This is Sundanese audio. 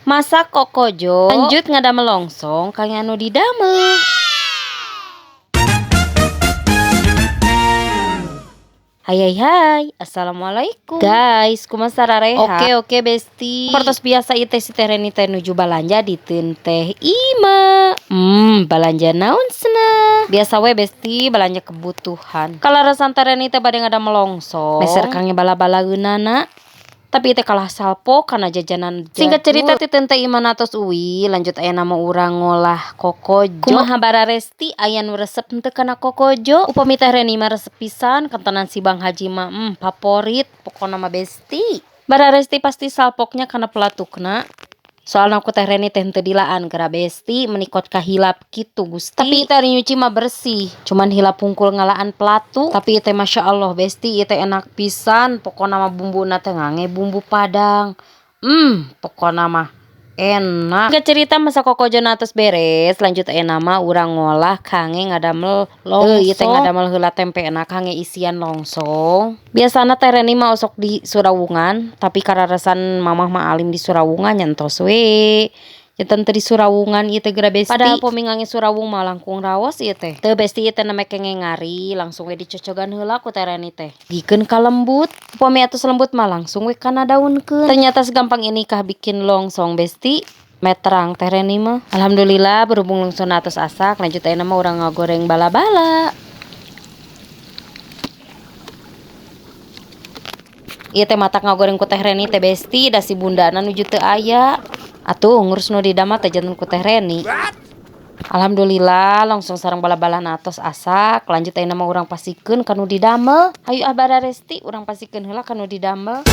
Masak kokojo, lanjut ngadamel longsong kangge anu didamel. Hai hai hai, assalamualaikum guys, kumaha sarareha? Oke oke besti. Sapertos biasa ieu teh si Teh Reni teh nuju balanja di Teh Ima. Balanja naon cenah? Biasa we besti balanja kebutuhan. Kaleresan Teh Reni teh bade ngadamel longsong, meser kangge bala-balaeunana. Tapi teh kalah salpo kana jajanan. Singkat cerita ti Teh Ima tos uwi, lanjut aya mah urang ngolah kokojo. Kumaha bararesti, aya nu resep henteu kana kokojo? Upami Teh Reni mah resep pisan, kantenan si Bang Haji mah favorit pokona mah besti. Bararesti pasti salpoknya kana pelatukna. Soalna ku Teh Reni teh henteu dilaan geura besti, menikot kahilap kitu Gusti. Tapi teh nyuci mah bersih, cuman hilap hungkul ngalaan pelatu. Tapi teh masya Allah besti, ieu teh enak pisan, pokona mah bumbuna teh ngange bumbu padang. Pokona mah enak. Singkat cerita masak kokojona tos beres, lanjut ayeuna mah urang ngolah kangge ngadamel longsong. Ieu teh ngadamel heula tempena kangge isian longsong. Biasana Teh Reni mah osok di Surawungan, tapi kararesan mamah mah alim di Surawungan nya entos we. Janten teu di Surawungan ieu teh geura besti. Padahal pami ngange Surawung mah langkung raos ieu teh. Teu besti ieu teh nembe kengeng ngari, langsung we dicocogan heula ku Teh Reni teh. Gikeun ka lembut, upami atos lembut mah langsung we kana daunkeun. Ternyata segampang ini kah bikin longsong besti? Meterang Teh Reni mah. Alhamdulillah berhubung longsongna atos asak, lanjut ayeuna mah urang ngagoreng bala-bala. Ieu teh matak ngagoreng ku Teh Reni teh besti, da si bundana nuju teu aya. Atuh ngurus nu didamel teh janten ku Teh Reni. Alhamdulillah longsong sareng bala-balana atos asak, lanjut ayeuna mah urang pasikeun ka nu didamel. Hayu ah bararesti urang pasikeun heula ka nu didamel.